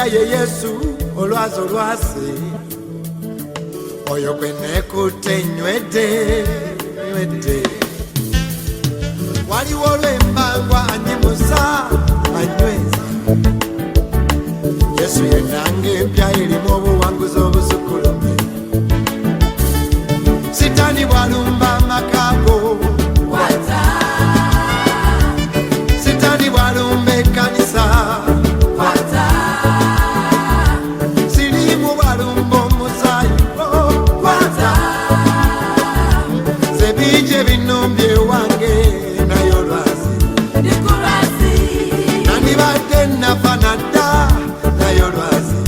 Ye Yesu olwazi olwase oyo gwe neekutte nywedde nywedde. Waliwo olw'embangwa anyimusa anyweza. Yesu ye nnanga empya erimu obuwanguzi obusukulumye. Sitaani bw'alumba amaka go, Sitaani bw'alumba ekkanisa, siriimu bw'alumba omusaayi, kwata ze bingi ebinumbye ewange, naye olwazi nandibadde nafa nadda, naye olwazi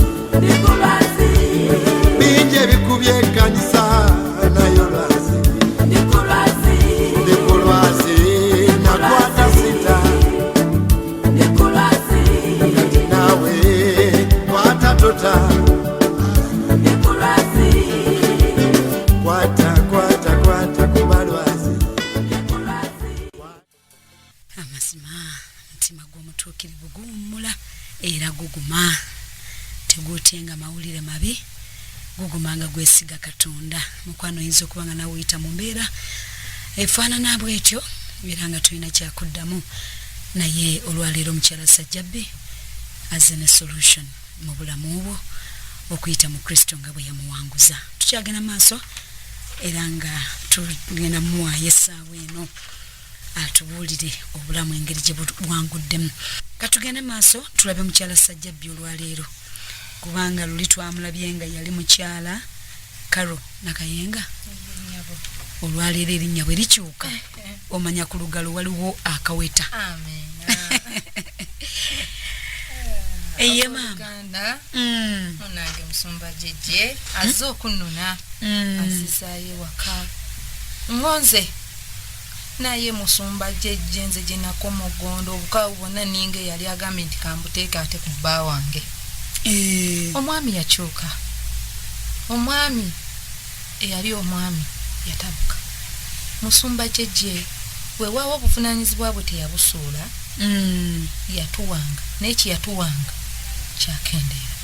bingi ebikubye ekkanisa, naye olwazi ndi ku lwazi, nakwata sita kati naawe kwata tota kwata kwata kwata kuba lwazi. Amazima, omutima gw'omutuukirivu guwummula era guguma, teguutyenga mawulire mabi, guguma nga gwesiga Katonda. Mukwano, oyinza okuba nga nawe oyita mu mbeera efaanana bwetyo era nga tulina kyakuddamu, naye olwaleero omukyala Sajjabbi azze ne solution mu bulamu bwo okuyita mu Kristo nga bwe yamuwanguza. Tukyagenda maaso era nga tugenda muwaayo essaawa eno atubuulire obulamu engeri gye buwanguddemu. Katugende maaso tulabe mukyala Sajjabbi olwaleero, kubanga luli twamulabye nga yali mukyala Caro Nakayenga. Olwaleero erinnya bwe likyuka, omanya ku lugalo waliwo akaweta. Eye maama. Munange musumba Jejje azze okunnona, azizaayo ewaka ngonze, naye musumba Jejje nze gye nakoma ogonda obukawu bwonna ninga eyali agambye nti kambuteeke ate ku bba wange. Omwami yakyuka, omwami eyali omwami yatabuka. Musumba Jejje weewaawo obuvunaanyizibwa bwe teyabusuula, yatuwanga, naye kye yatuwanga kyakendeera,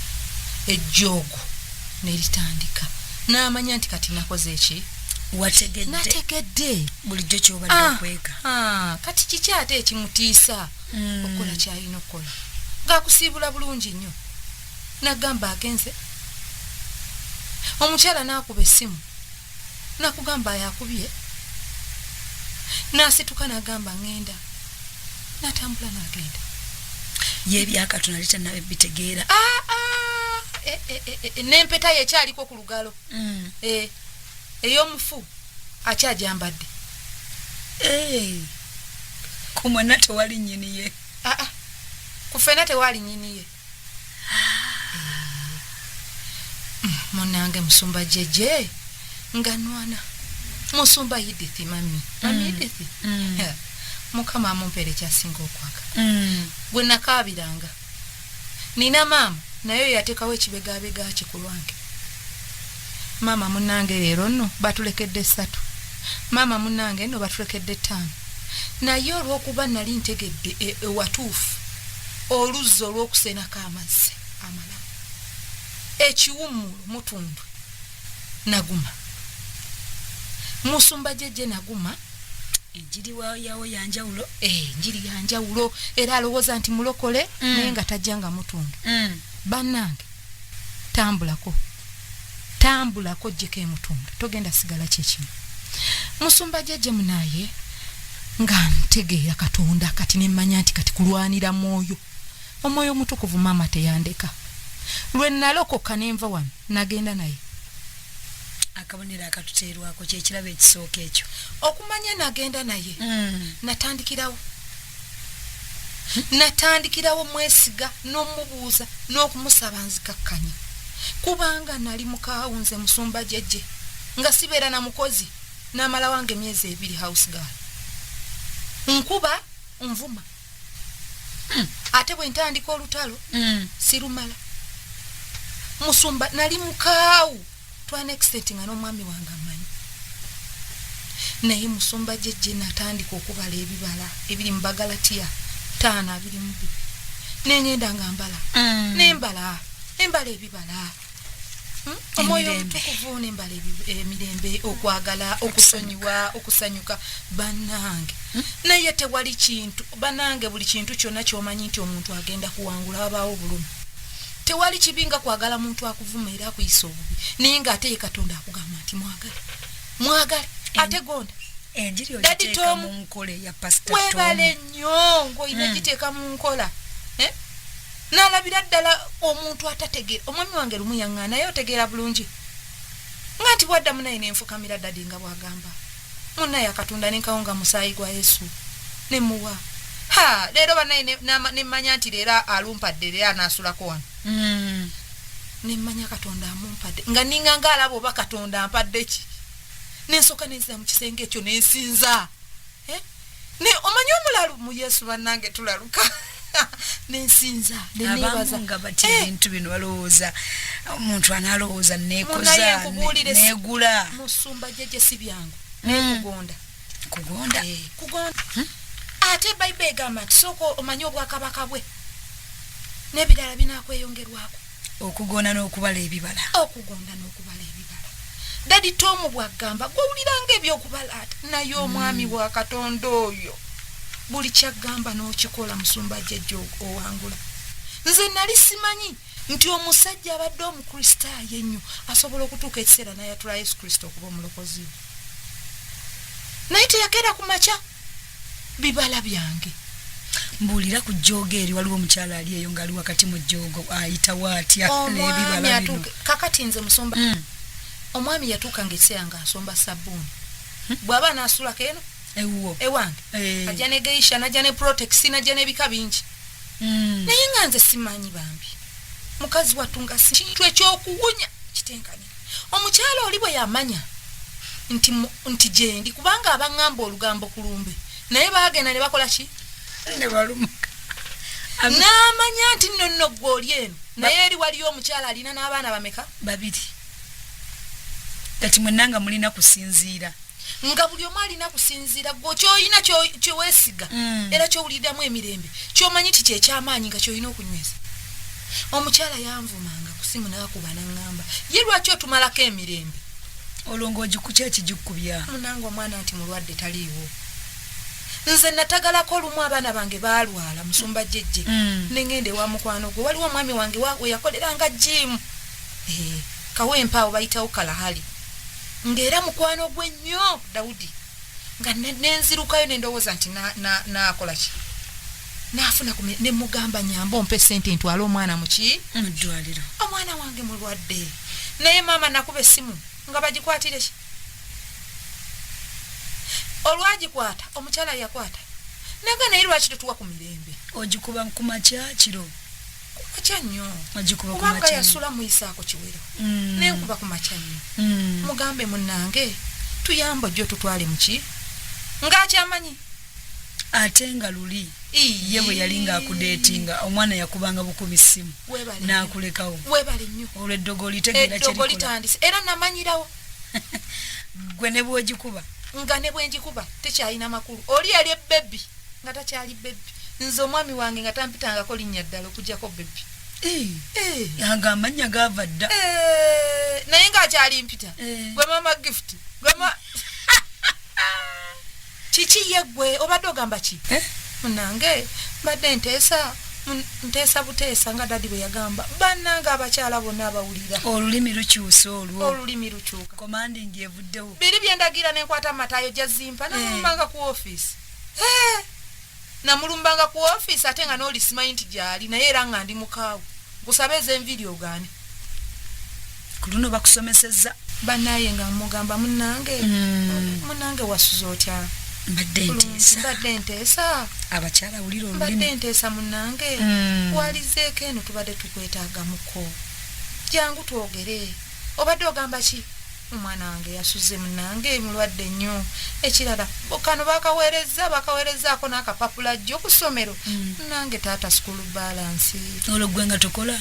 ejjoogo ne litandika, n'amanya nti kati nakoze eki? Wategedde. Nategedde. Bulijjo kyobadde okweka. Ah, kati kiki ate ekimutiisa okukola kyalina okukola ng'akusiibula bulungi nnyo? Nagamba agenze, omukyala n'akuba essimu, nakugamba yakubye, n'asituka n'agamba ŋŋenda, n'atambula n'agenda. Ye ebyakatu nali tannabitegeera. Ah, ah, eh, eh, eh, eh, n'empeta ye ekyaliko ku lugalo, ey'omufu akyajambadde. Ku mwenna tewali nnyini ye. Ah, ah. Ku ffenna tewali nnyini ye. Munange musumba Jeje nga nwana musumba Edith, mami, mami Edith. Mukama amumpeere kyasinga okwagala, gwe nakaabiranga. Nina maama naye yateekawo ekibegabega kye ku lwange. Maama munange, leero nno batulekedde ssatu, maama munange nno batulekedde ttaano, naye olw'okuba nali ntegedde ewatuufu oluzzi olw'okusenako amazzi amalamu, ekiwummulo mutundwe, naguma. Musumba Jejje, naguma. Enjiri yawo yanjawulo. Enjiri yanjawulo, era alowooza nti mulokole, naye nga tajja nga mutundu. Bannange, tambulako, tambulako jjeko emutundu, togenda sigala kyekimu. Musumba Jejje munaye, nga ntegeera Katonda kati, nemmanya nti kati kulwanira mwoyo, omwoyo omutukuvu. Maama teyandeka. Lwe nalokoka nenva wano, nagenda naye. Akabonero akatuteerwako kyekirabo ekisooka ekyo. Okumanya nagenda naye, natandikirawo, natandikirawo mwesiga n'omubuuza n'okumusaba nzikakkanye, kubanga nali mukaawu nze musumba Jejje, nga sibeera na mukozi. N'amala wange emyezi 2 house girl nkuba nvuma, ate bwe ntandika olutalo sirumala. Musumba, nali mukaawu to an extent nga n'omwami wange amanyi. Naye musumba Jejje, natandika okubala ebibala ebiri mu Bagalatiya 5:22, nengenda nga mbala, nembala. Nembala ebibala. Omwoyo Emirembe. omutukuvu, nembala emirembe, okwagala, okusonyiwa, okusanyuka. Bannange, naye tewali kintu, bannange, buli kintu kyonna kyomanyi nti omuntu agenda kuwangula, wabaawo obulumi. Tewali kibi nga kwagala muntu akuvuma era akuyisa obubi, naye ng'ate ye Katonda akugamba nti mwagale, mwagale, ate gonda. Enjiri Daddy ogiteeka Tom, mu nkola eya Pasita. Webale nnyo ng'olina giteeka mu nkola. Eh? N'alabira ddala omuntu atategeera. Omwami wange lumu yaŋŋaa, naye otegeera bulungi nga nti bwaddamu naye nenfukamira, daddy, nga bw'agamba munnaye akatunda nenkawunga musaayi gwa Yesu nemuwa. Ha, leero bannaye nemmanya nti leero alumpadde, leero anaasulako wano. Nemmanya Katonda amumpadde, nga ninga nga alaba oba Katonda ampadde ki. Nensooka nenzira mu kisenge ekyo nensinza. Eh? Ne omanyi omulalu mu Yesu, bannange, tulaluka. Nensinza, neneebaza. Abamu nga batya Eh, ebintu bino, balowooza omuntu analowooza Munaye neekoza nkubuulire neegula. Musumba jjajja, si byangu, naye kugonda. Kugonda. Eh, kugonda. Ate Bayibuli egamba nti sooka omanye obwakabaka bwe, n'ebirala binakweyongerwako. Okugonda n'okubala ebibala. Okugonda n'okubala ebibala. Daddy Tom bwagamba gwowuliranga ebyokubala ate naye omwami wa Katonda oyo buli kyaggamba n'okikola, musumba jjajja, owangula. Nze nali simanyi nti omusajja abadde omukristaayo ennyo asobola okutuuka ekiseera n'ayatula Yesu Kristo okuba omulokozi we, naye teyakeera ku makya. Bibala byange. Mbuulira ku jjoogo eri, waliwo omukyala ali eyo ng'ali wakati mu jjoogo, ayitawo atya Omwami n'ebibala bino? atuuke kakati nze musumba, omwami yatuuka ngaekiseera ng'asomba sabbuuni, bw'aba anaasulako eno ewuwo. Ewange. Eh. Ajja ne geisha, najja ne Protex, najja n'ebika bingi. Naye nga nze simanyi, bambi mukazi wattu nga si kintu ekyokuwunya kitenkanira. Omukyala oli bwe yamanya nti nti gyendi, kubanga abaŋŋamba olugambo ku lumbe, naye baagenda ne bakola ki? Ne balumuka. N'amanya nti nno nno gwe oli eno, naye eri waliyo omukyala alina n'abaana bameka? Babiri. Kati mwenna nga mulina kusinziira. Nga buli omu alina kusinziira gwe kyoyina, kyeweesiga era kyowuliriramu emirembe, kyomanyi nti kyekyamaanyi nga kyolina okunyweza. Omukyala yanvumanga ku simu, n'akuba naŋŋamba, ye lwaki otumalako emirembe? Olwo ng'ogikuki ekigikubya? Munange, omwana nti mulwadde, taliiwo. Nze natagalako olumu abaana bange baalwala, musumba jjejje. Nengenda ewa mukwano gwe, waliwo omwami wange we yakoleranga jiimu, Kawempaawo bayitawo Kalahali, ng'era mukwano gwe nnyo Dawudi, nga nenzirukayo nendowooza nti naakola ki, naafuna nemugamba, nyamba ompe sente ntwale omwana muki? Mu ddwaliro. Omwana wange mulwadde. Naye maama, nakuba essimu nga bagikwatire ki? Olwagikwata, omukyala yakwata naga, naye lwaki totuwa ku mirembe? Ogikuba ku makya, kiro? Ku makya nnyo. Ogikuba ku Kubanga makya nnyo. yasula muyisaako kiwero. Nenkuba ku makya nnyo. Mugambe, munnange, tuyamba ojjo tutwale muki, ng'akyamanyi. Ate nga luli ye bwe yali ng'akudeetinga, omwana yakubanga bukubi ssimu Weebale nnyo. n'akulekawo. Weebale nnyo. Olwo eddogo litegeera Eddogo kyerikola. litandise era namanyirawo. Gwe ne bw'ogikuba. Nga ne bwenjikuba tekyalina makulu. Oli yali ebaby, nga takyali baby. Nze omwami wange nga tampitangako linnya ddala okugjako baby. Eh, Eh. nga amannya gaava dda. Eh, naye ng'akyali mpita Eh. gwe mama Gift, gwe ma kiki, ye gwe obadde ogamba ki? Eh? Munange, mbadde nteesa, nteesa buteesa nga daddy bwe yagamba. Bannange, abakyala bonna abawulira, Olulimi lukyusa olwo. Olulimi lukyuka. Commanding evuddewo. Biri byendagira nenkwata amatayo jazimpa, namulumbanga ku ofiisi. Eh, namulumbanga ku ofiisi, ate nga n'oli simanyi nti gyali, naye era nga ndi mukaawu, nkusaba ez'enviiri ogaane. Ku luno bakusomesezza. Bannaye, nga mugamba, munnange, munnange, wasuza otya? Mbadde Bulungi, nteesa. Mbadde nteesa. Abakyala, wulira Mbadde olulimi. nteesa, munnange. Walizeeko eno, tubadde tukwetaagamuko, jangu twogere. Obadde ogamba ki? Omwana wange yasuze, munnange, mulwadde nnyo. Ekirala, kano bakaweereza, bakaweerezaako n'akapapula jjo ku ssomero. Munnange, taata, school balance. Olwo gwe nga tokola?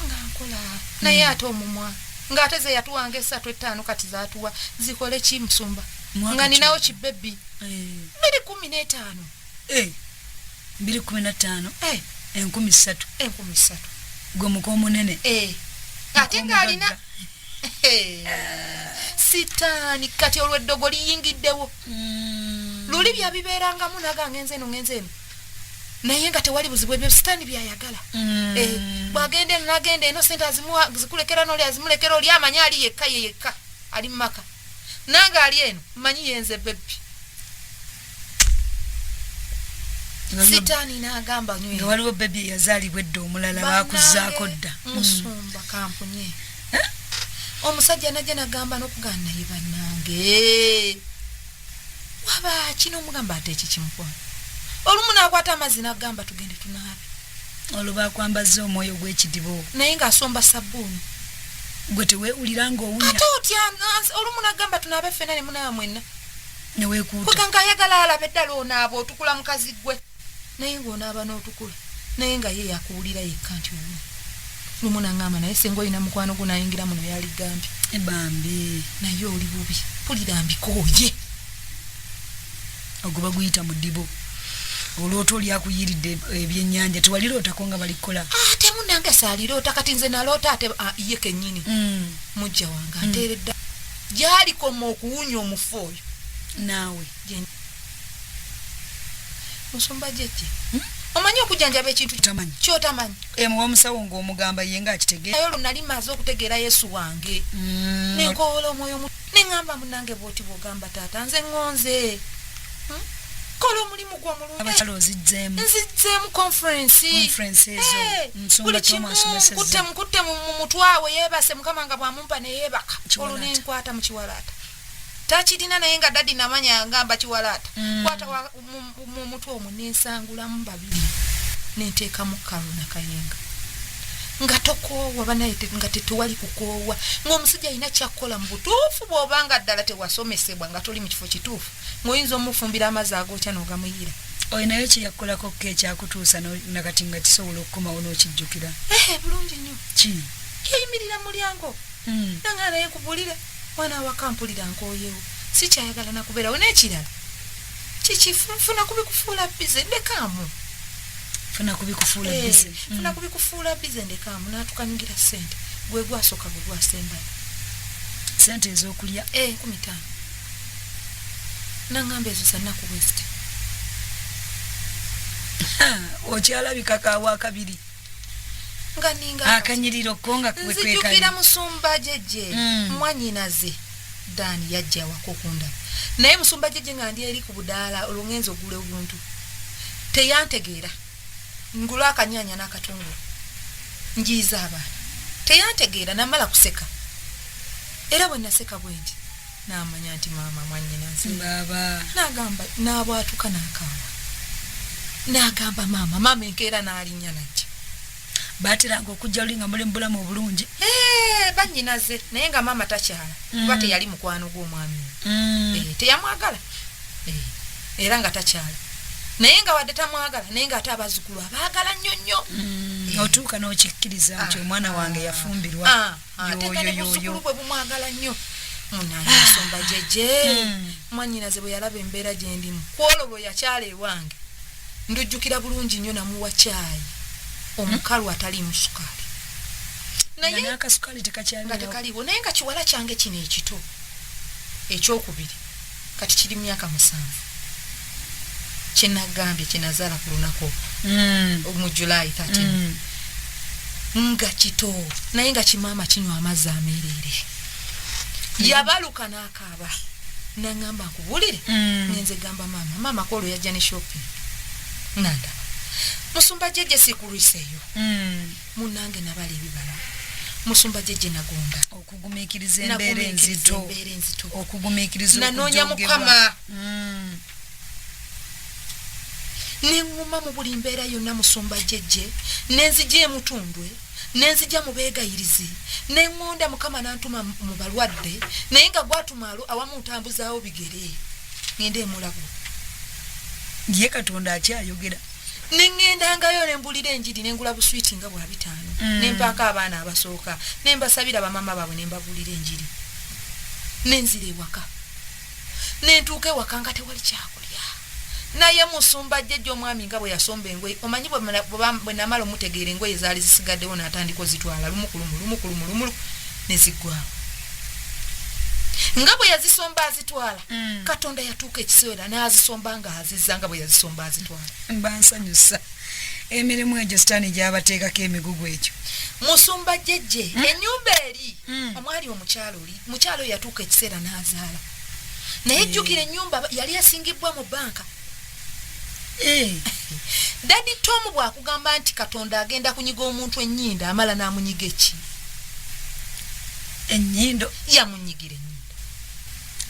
Nga nkola, naye ate omumwa ng'ate ze yatuwanga esatu etaano, kati zatuwa zikole ki, musumba? Mwaka Nga ki? ninawo kibebi. Eh, 215. Eh, 215. Eh, 3,000. 3,000. Gwe muka omunene. Eh, Ate ng'alina sitaani. Kati olw'eddogo liyingiddewo. Luli byabibeerangamu naga ngenze eno, ngenze eno, naye nga tewali buzibu. Ebyo sitaani byayagala. Bwagenda eno nagenda eno, sente azimuwa zikulekera noli azimulekera oli, amanyi ali yekka, ye yekka ali mumaka, nange ali eno mmanyi yenze bebbi. Sitaani n'agamba Nga nywera. waliwo bebi eyazaalibwa edda omulala bakuzaako dda. Musumba kampunye. Omusajja najja nagamba n'okugaana, naye bannange waba kino omugamba ate eki kimukwano. Olumu n'akwata amazzi n'agamba tugende tunaabe. Olwo bakwambaza omwoyo gw'ekidibo. Naye ng'asomba sabbuuni. Gwe teweewulira ng'owunya? Ate otya, olumu n'agamba tunaabe ffenna ne munaaba mwenna. Neweekuuta. Kwega ng'ayagala alabe eddala onaaba otukula mukazi gwe, naye ng'onaaba n'otukula, naye nga ye yakuwulira yekka nti owunya. Lumu naŋŋamba, naye singa olina mukwano gwo nayingira muno yaligambye. Bambi. Naye oli bubi, mpulira mbikooye. Ogwo baguyita mu ddibo. Oloota oli akuyiridde ebyennyanja, tewalirootako nga balikukola? Ate munange saaliroota. Kati nze naloota ate ye kennyini mujja wange anteeredda gyalikoma okuwunya omufu oyo. Naawe. Musumba jjejje, omanyi okujjanjaba ekintu Tamanyi. kyotamanyi. Emuwa omusawo ng'omugamba ye ng'akitegeera. Naye olwo nali maze okutegeera Yesu wange. Nenkoola omwoyo neŋŋamba munange bwoti bwogamba taata nze ŋŋonze. Kola omulimu gwo omulungi. Abakyala ozizzeemu. Nzizzeemu conference. Conference ezo, nsumba buli ky'omu kimu. asomesezza. Nkutte, nkutte mu mutwe yeebase, Mukama nga bwamumpa neyeebaka. Kiwalaata. Olwo nenkwata mu kiwalaata, takirina, naye nga daddy namanya ngamba kiwalaata. Kwata mu mutwe omwo nensangulamu babiri, nenteekamu kalo nakayenga nga tokoowa banaye, nga tetewali kukoowa, ng'omusajja alina kyakkola mu butuufu. Bw'obanga ddala tewasomesebwa, nga toli mu kifo kituufu, ng'oyinza omufumbira amazzi agookya n'ogamuyira. Olinayo kyeyakukolako ko ekyakutuusa nakati nga kisobola okukomawo n'okijjukira? Ehe, bulungi nnyo. Ki? Yayimirira mu mulyango. Nanga naye nkubulire, mwana awaka mpulira nkooyewo, sikyayagala nakubeerawo. N'ekirala kiki, funa kubikufuula busy, ndekaamu. Funa kubikufuula busy. Funa kubikufuula busy, ndekaamu. N'atukanyugira ssente, gwe gwasooka gwe gwasembayo. Sente ez'okulya? 50,000. Naŋŋamba ezo zannaku bweziti. Okyalabika kawaakabiri. Nga ninga Akanyiriro ko nga nzijukira. Kwekwekali. Musumba jejje, mwanyinaze Daani yajja awaka okundaba, naye musumba jejje nga ndi eri ku budaala, olwo ngenza ogula obuntu, teyantegeera. Ngula akanyanya n'akatungulu njiiza abaana, teyantegeera. Namala kuseka, era bwe naseka bwe nti namanya nti maama mwanyinaze. Baaba. Nagamba n'abwatuka n'akaaba, n'agamba maama, maama enkeera n'alinnya najja. Bateranga okujja luli nga muli mu bulamu obulungi? Eh, bannyinaze, naye nga maama takyala, kuba teyali mukwano gw'omwami oyo. Teyamwagala. Era nga takyala, naye nga wadde tamwagala, naye nga ate abazzukulu abaagala nnyo nnyo. Otuuka n'okikkiriza nti omwana wange yafumbirwa. Ate nga ne Yoyo, buzzukulu yoyo. bwe bumwagala nnyo. Munange musumba jeje, mwannyinaze bwe yalaba embeera gye ndimu kwolwo lwe yakyala ewange, ndujjukira bulungi nnyo, namuwa kyayi omukalu ataliimu sukaali. Nga Naye n'akasukaali nga tekakyabirawo. Tekaliiwo, naye nga kiwala kyange kino ekito ekyokubiri kati kiri myaka 7, kyenagambye kyenazaala ku lunaku mu July 13. Nga kito, naye nga kimaama kinywa amazzi ameereere. Yabaluka n'akaaba, naŋŋamba nkubulire. Ngenze gamba maama, maama kwolwo yajja ne shopping nandaba. Musumba jjejje, sikulwiseeyo. Munange nabala ebibala, musumba jjejje, nagonda. Okugumiikiriza embeera Nagumiikiriza enzito. Embeera enzito. Okugumiikiriza Nanoonya okujogebwa. Mukama. Neŋŋuma mu buli mbeera yonna, musumba jjejje, nenzija emutundwe, nenzija mu beegayirizi, neŋŋonda. Mukama nantuma mu balwadde, naye nga gwatuma alo awamu ntambuzaawo bigere ŋŋende emulago. Ye Katonda akyayogera. Neŋŋendangayo nembulira enjiri, nengula buswiti nga bwa 5. Nempaako abaana abasooka, nembasabira bamama baabwe, nembabuulira enjiri, nenzira ewaka. Nentuuka ewaka nga tewali kyakulya. Naye musumba jjajja, omwami nga bwe yasomba engoye, omanyi bwe namala omutegeera, engoye zaali zisigaddewo n'atandika ozitwala lumu ku lumu, lumu ku lumu, lumu ne ziggwawo, nga bwe yazisomba azitwala. Katonda yatuuka ekiseera n'azisomba nga azizza nga bwe yazisomba azitwala. Bansanyusa emirimu egyo sitaani gyabateekako emigugu egyo. Musumba jjejje, ennyumba eri omwali omukyalo, oli mukyalo oyo yatuuka ekiseera n'azaala, naye jjukira ennyumba yali asingibwa mu banka. Daddy Tom bw'akugamba nti Katonda agenda kunyiga omuntu ennyindo, amala n'amunyiga eki? Ennyindo. Yamunyigira ennyindo.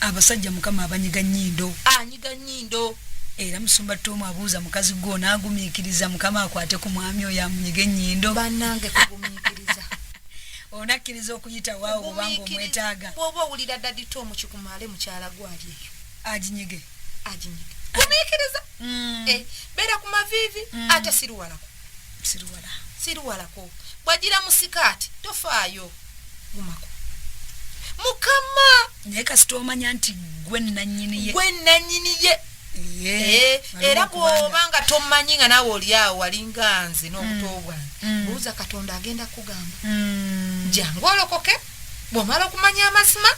Abasajja Mukama abanyiga nnyindo. Anyiga nnyindo. Era musumba Tom abuuza mukazi gwe onaagumiikiriza Mukama akwate ku mwami oyo amunyiga ennyindo? Bannange, kugumiikiriza. Onakkiriza okuyita waawo obanga omwetaaga? Bw'oba owulira Daddy Tom kikumale, mukyala gwali eyo. Aginyige. Aginyige, gumiikiriza. Beera ku maviivi, ate siruwalako. Siruwala. Siruwalako. Bwagira mu sikaati tofaayo, gumako Mukama. Naye kasita omanya nti gwe nannyini ye. Gwe nannyini ye. Era bw'oba nga tomanyi, nga naawe oli awo walinga nze n'obuto bwange, buuza Katonda, agenda kugamba. Jangu olokoke. Bw'omala okumanya amazima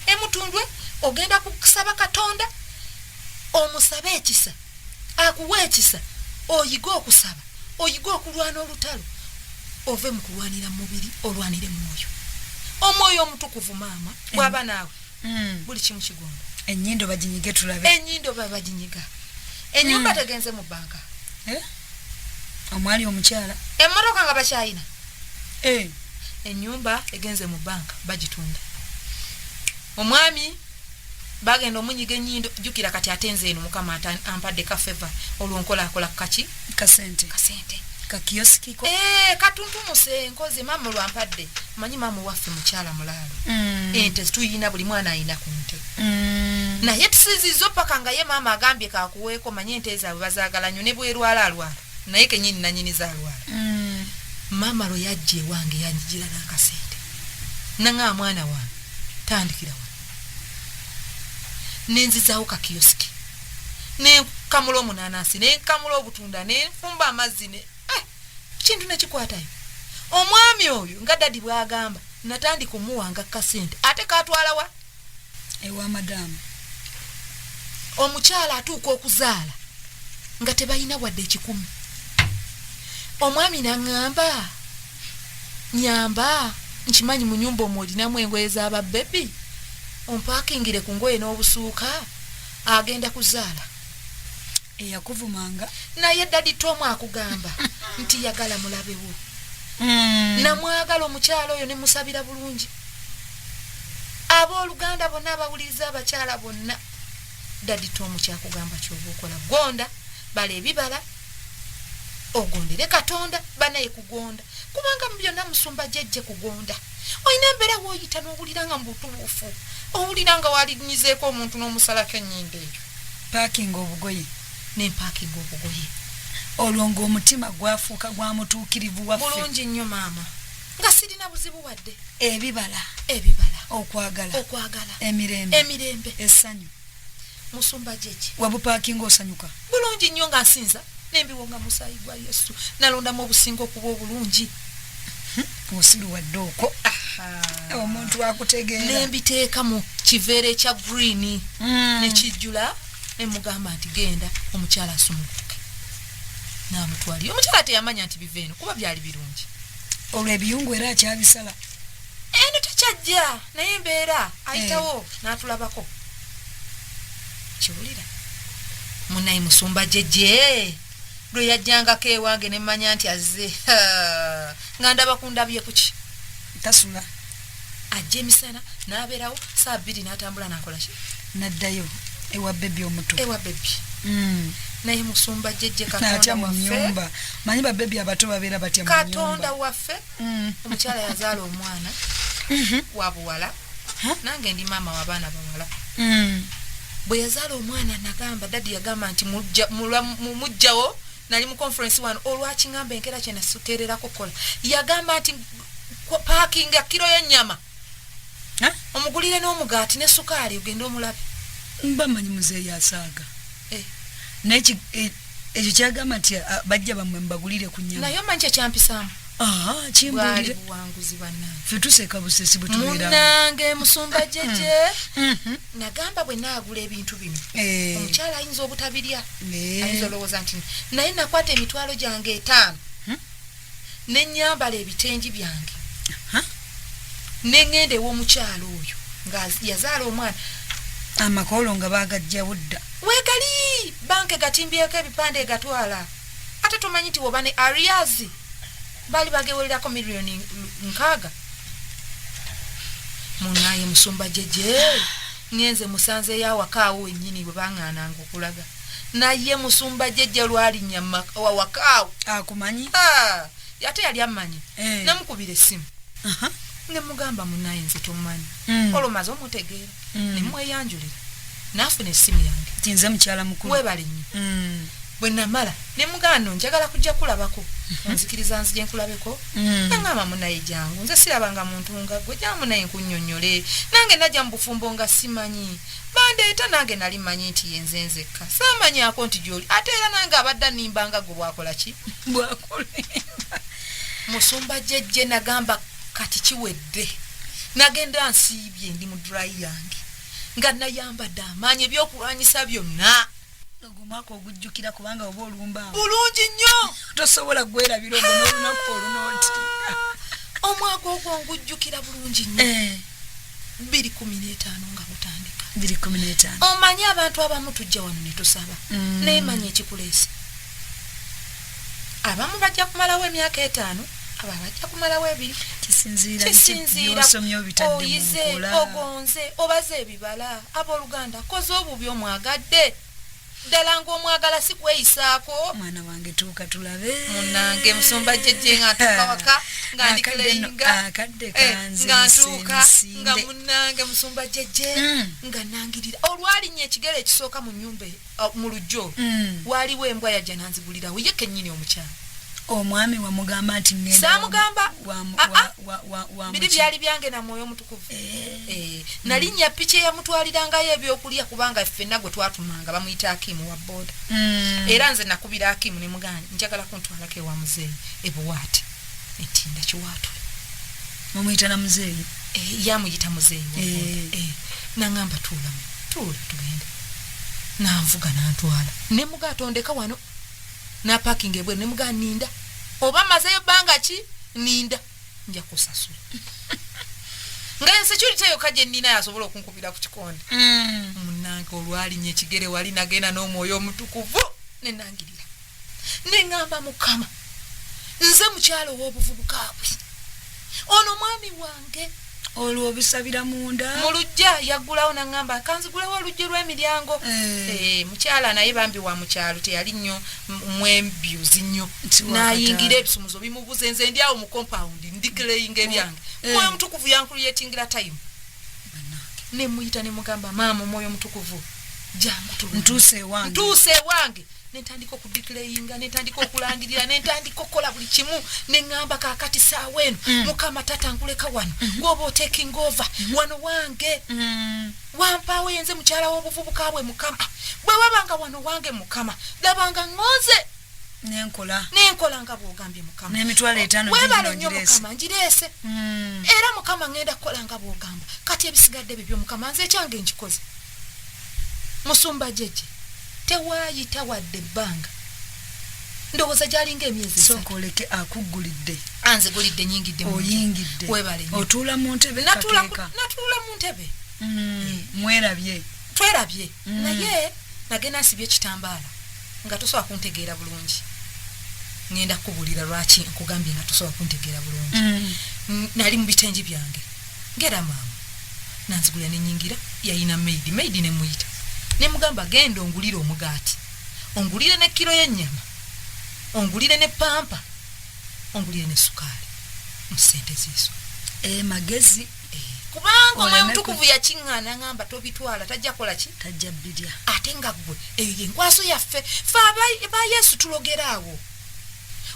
emutundwe, ogenda kusaba Katonda, omusabe ekisa, akuwa ekisa, oyige okusaba, oyige okulwana olutalo, ove mu kulwanira mubiri, olwanire mwoyo. Omwoyo Omutukuvu, maama, bw'aba naawe, buli kimu kigonda. Ennyindo baginyige tulabe. Ennyindo babaginyiga. Ennyumba tegenze mu banka. Eh? Omwali omukyala. Emmotoka nga bakyayina. Ennyumba egenze mu banka, bagitunda. Omwami bagenda omunyiga ennyindo. Jjukira kati ate nze eno Mukama ampadde ka favour, olwo nkolaakola kaki? Kasente. Kasente. Kakiosikiko. Eh, katuntumuse enkozi maama olwampadde. Omanyi maama waffe mukyala mulaalo, ente tuyina, buli mwana ayina ku nte. Naye tusizizo paka nga ye maama agambye kakuweeko. Manye ente zaabwe bazaagala nnyo, ne bwerwala alwala, naye kenyini nanyini zaalwala. Maama lwe yajja ewange, yanjigira n'akasente, naŋaa, "Mwana wange, tandikira wano." Nenzizaawo kakiyosiki, nenkamula omunanasi, nenkamula obutunda, nenfumba amazzi, ne kintu nekikwatayo. Omwami oyo, nga daddy bwagamba, natandika omuwanga kasente, ate katwalawa? Ewa madamu. Omukyala atuuka okuzaala nga tebalina wadde 100. Omwami naŋŋamba, "Nyamba, nkimanyi mu nyumba omwo olinamu engoye z'ababebi, ompaakingire ku ngoye n'obusuuka, agenda kuzaala." Eyakuvumanga. Naye Daddy Tom akugamba nti yagala mulabewo. Namwagala omukyala oyo, ne musabira bulungi. Abooluganda bonna abawuliriza, abakyala bonna, Daddy Tom kyakugamba kyoba okola, gonda, bala ebibala, ogondere Katonda. Banaye kugonda, kubanga mu byonna, musumba jjajje, kugonda. Olina embeera woyita n'owulira nga mubutuufu owulira nga walinyizeeko omuntu n'omusalako ennyindo eyo. Paakinga obugoye. Nempaakinga obugoye. Olwo ng'omutima gwafuuka gwa mutuukirivu waffe. Bulungi nnyo maama, nga sirina buzibu wadde. Ebibala. Ebibala. Okwagala. Okwagala. Emirembe. Emirembe. Essanyu. Musumba jjejje. Wabupaakinga osanyuka. Bulungi nnyo, nga nsinza nembiwonga musaayi gwa Yesu, nalondamu obusinga okuba obulungi. Osiruwadde okwo omuntu akutegeera. Nembiteeka mu kiveera ekya green, nekijjula, nemugamba nti, "Genda, omukyala asumulukuke." Namutwaliyo. Omukyala teyamanya nti biva eno, kuba byali birungi. Olwo ebiyungu era akyabisala? Eno tekyajja, naye embeera ayitawo n'atulabako. Kiwulira munaye musumba jjejje, lwe yajjangako ewange nemanya nti azze, nga ndaba ku ndabye kuki. Tasula. Ajja emisana n'abeerawo saa 2, n'atambula n'akola ki? Naddayo ewa baby omuto. Ewa baby. Naye musumba jjejje, Atya Katonda mu waffe. nyumba, manyi babebi abato babeera batya mu Katonda nyumba. waffe. Omukyala yazaala omwana wa buwala. Nange ndi maama w'abaana bawala. Bwe yazaala omwana, nagamba daddy, yagamba nti mujjawo. Nali mu conference wano olwakiŋŋamba enkeera kyenasukeererako kukola. Yagamba nti paakinga kiro y'ennyama, Ha? omugulire n'omugaati ne sukaali, ogende omulabe. Mba manyi muzeeyi asaaga. Eh. Naye ekyo kyagamba nti bajja bammwe mbagulire ku nyama. Naye omanyi kyekyampisa Ah, bwali kimbuulire. Buwanguzi bannange. Ffe tuseka busesi bwe tubeera. Munnange musumba jeje, nagamba bwe naagula ebintu bino, omukyala ayinza obutabirya, ayinza olowooza nti, naye nakwata emitwalo gyange 5 nenyambala ebitengi byange neŋŋenda ew'omukyala oyo nga yazaala omwana. Amakoolo nga bagajjawo dda. Weegali banka egatimbyeko ebipande egatwala, ate tomanyi nti woba ne arrears, baali bagewererako miliyoni 60. Munaye musumba jeje, ŋŋenze musanzeeyo awakaawo wennyini bwe baŋŋaananga okulaga, naye musumba jejje lwalinnya awakaawo Akumanyi. Ah, ate yali ammanyi. Namukubira essimu nemugamba, munaye nze tomanyi, olwo maze omutegeera, nemweyanjulira, naafuna essimu yange. Nti nze mukyala mukulu. Webale nnyo. Bwe namala nemugamba, no njagala kujja kulabako, onzikiriza nzije nkulabeko? Naŋŋamba, munaye jangu, nze sirabanga muntu nga gwe, jangu munaye nkunnyonnyole, nange najja mu bufumbo nga simanyi, bandeeta, nange nali manyi nti yenze nzekka, saamanyako nti gyoli, ate era nange abadde annimbanga gwe bwakola ki. Bwakulimba. Musumba jejje, nagamba kati kiwedde. Nagenda nsiibye, ndi mu dry yange nga nayambadde amaanyi, ebyokulwanyisa byonna. Ogwo omwaka ogujjukira, kubanga oba olumba awo. Bulungi nnyo. Tosobola gwerabira ogwo n'olunaku olunootinga. Omwaka ogwo ngujjukira bulungi nnyo, 2015 nga gutandika. 2015. Omanyi abantu abamu tujja wano ne tusaba, naye manyi ekikuleese. Abamu bajja kumalawo emyaka 5, aba bajja kumalawo 2. Kisinziira Kisinziira byosomye obitadde mu oyize, nkola. Ogonze, obaze ebibala. Abooluganda, koze obubi omwagadde ddala ng'omwagala, si kweyisaako. Mwana wange, tuuka tulabe. Munange musumba jjejje, nga ntuuka waka nga Akadde nno, ndikulayinga akadde nga ntuuka nga kanzirise. Munange musumba jjejje, nga nangirira olwalinnya ekigere ekisooka mu nyumba mu lujjo, waaliwo embwa yajja nanzigulirawo ye kennyini omukyala. Omwami wamugamba nti ŋŋenda? Saamugamba. Ah, ah. Biri byali byange na mwoyo omutukuvu. Eh, nalinnya piki eyamutwalirangayo ebyokulya, kubanga ffenna gwe twatumanga bamuyita Akimu wa booda. Era nze nakubira Akimu ne mugamba, njagala kuntwalako ewa muzeeyi ebuwaate entinda kiwaatule. Mumuyita na muzeeyi? Eh, yamuyita muzeeyi wa booda. Eh, naŋŋamba, tuulamu, tuula tugende. Nanvuga nantwala, ne mugaa tondeka wano, napakinga ebweru, ne mugaa ninda, oba mazeyo bbanga ki, ninda nja kusasula, nga insecurity yokka gye nnina yasobola okunkubira ku kikonde. Munange, olwalinnya ekigere wali, nagenda n'omwoyo omutukuvu, nenangirira, neŋŋamba, Mukama, nze mukyalo ow'obuvubuka bwe, ono mwami wange. Olwo obisabira munda? Mu lujja yaggulawo, naŋŋamba kanzigulewo oluggi lw'emiryango. Eh. Eh, mukyala naye bambi wa mukyalo, teyali nnyo mwembyuzi nnyo. Nti wakata. Nayingira, ebisumuzo bimubuze, nze ndi awo mu compound ndikireyinga ebyange. Omwoyo omutukuvu yankuliyetingira time, nemuyita nemugamba, maama, omwoyo omutukuvu, jangu tulwane. Ntuuse ewange. Ntuuse ewange, nentandika okudikireyinga, nentandika okulangirira, nentandika okukola buli kimu, neŋŋamba, kaakati saawa eno, Mukama tata, nkuleka wano, gwoba otaking over wano wange. Wampaawo yenze mukyala w'obuvubuka bwe. Mukama, bwe wabanga wano wange, Mukama, labanga ŋŋonze Nenkola. Nenkola nga bw'ogambye, Mukama. N'emitwalo 5 Weebale gigino nnyo. ngireese. Mukama, ngireese. Era Mukama, ŋŋenda kukola nga bw'ogamba. Kati ebisigadde bibyo, Mukama, nze ekyange nkikoze. Musumba jjejje, tewaayita wadde ebbanga, ndowooza gyalinga emyezi 3. Sooka oleke akuggulidde. Anzigulidde, nyingidde mu nju. Oyingidde. Weebale nnyo. Otuula mu ntebe? Natuula Kakeeka. Natuula mu ntebe. Mwerabye. Twerabye. Naye nagenda nsibye ekitambaala nga tosobola kuntegeera bulungi. Ŋŋenda kukubuulira lwaki nkugambye nga tosobola kuntegeera bulungi. Nali mu bitengi byange, ngera maama nanzigulira nenyingira, yayina maid, maid nemuyita nemugamba, genda ongulire omugaati, ongulire ne kiro y'ennyama, ongulire ne pampa, ongulire ne sukaali mu ssente ziizo. E, magezi. Kubanga omwoyo Oleme omutukuvu yakiŋŋaana, ŋŋamba tobitwala, tajja kola ki? Tajja birya. Ate nga ggwe eyo yenkwaso yaffe, fe ba Yesu tulogera awo.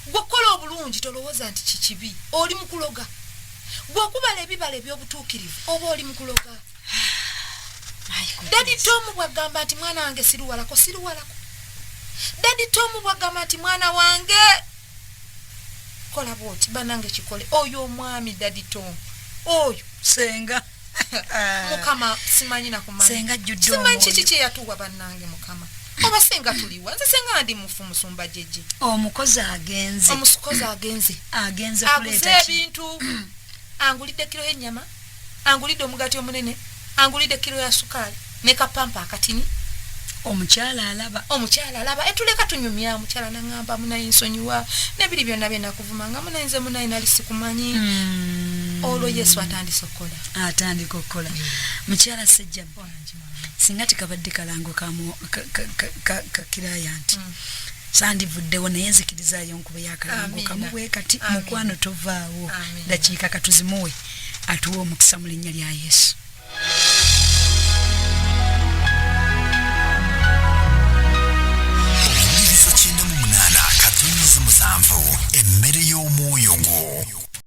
Gwe okukola obulungi tolowooza nti kikibi, oli mu kuloga. Gwe okubala ebibala eby'obutuukirivu, oba oli mu kuloga. Daddy Tomu bwagamba nti mwana wange siruwalako, siruwalako. Daddy Tom bwagamba nti mwana wange kola bwoti, banange kikole. Oyo omwami Daddy Tom oyo Senga. Mukama simanyi nakumanya. Senga ajjudde Simanyi omwoyo. kiki kyeyatuwa bannange mukama. Oba senga tuliwa, nze senga ndi mufu, musumba jeje. Omukozi agenze. Omukozi agenze. Agenze Aguze kuleeta ki? ebintu, angulidde kiro y'ennyama, angulidde omugaati omunene, angulidde kiro ya sukaali ne kapampa akatini. Omukyala alaba. Omukyala alaba, etuleka tunyumya. Omukyala naŋŋamba, munaye nsonyiwa nebiri byonna byenakuvumanga, munaye nze munaye nali sikumanyi. Olwo Yesu atandise okukola. Atandika okukola. Mukyala Sejjabba, singa tekabadde kalango ka client, sandivuddewo, naye nzikirizaayo nkuba yakalango Amiina. kamu bwe kati. Amiina. Mukwano, tovaawo. Amiina. Dakiika katuzimuwe atuwe omukisa mu linnya lya Yesu. Owuliriza 98.7, emmere y'omwoyo gwo.